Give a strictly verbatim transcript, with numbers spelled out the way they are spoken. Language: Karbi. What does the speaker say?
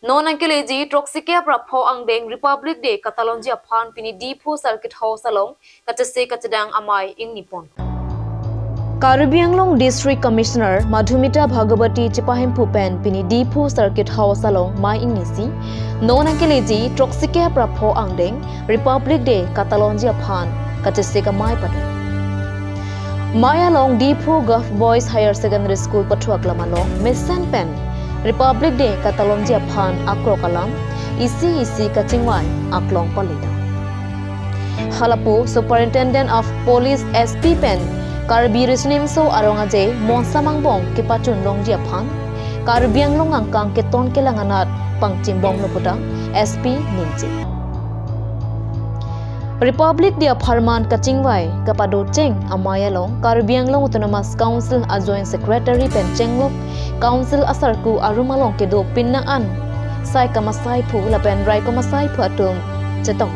Non nangkeleji throksike aprapho angdeng Republic Day katalonji aphan pini Diphu Circuit House along kachese kachedang amei ingni pon. Karbi Anglong District Commissioner Madhumita Bhagawati chepahemphu pen pini Diphu Circuit House along mei ingnisi non nangkeleji throksike aprapho angdeng Republic Day katalonji aphan kachesik amei padun. Mei along Diphu Govt Boys Higher Secondary School pathu aklam along mesen pen Republic Day katalonji aphan akrok alam isi isi kachingvai aklong paledam. Halapu Superintendent of Police, S P pen Karbi Riso-Nimso Arong Aje Monsam Angbong kepachun longji aphan Karbi Anglong angkang keton kelang anat pangchimbomlo puta S P ningje. Republic Day apharman kachingvai kapadocheng amei along Karbi Anglong Autonomous Council a Joint Secretary pen chenglok Council asarku arum along kedo pinang an sai kamasai phu lapen raikom asai phu atum chetong.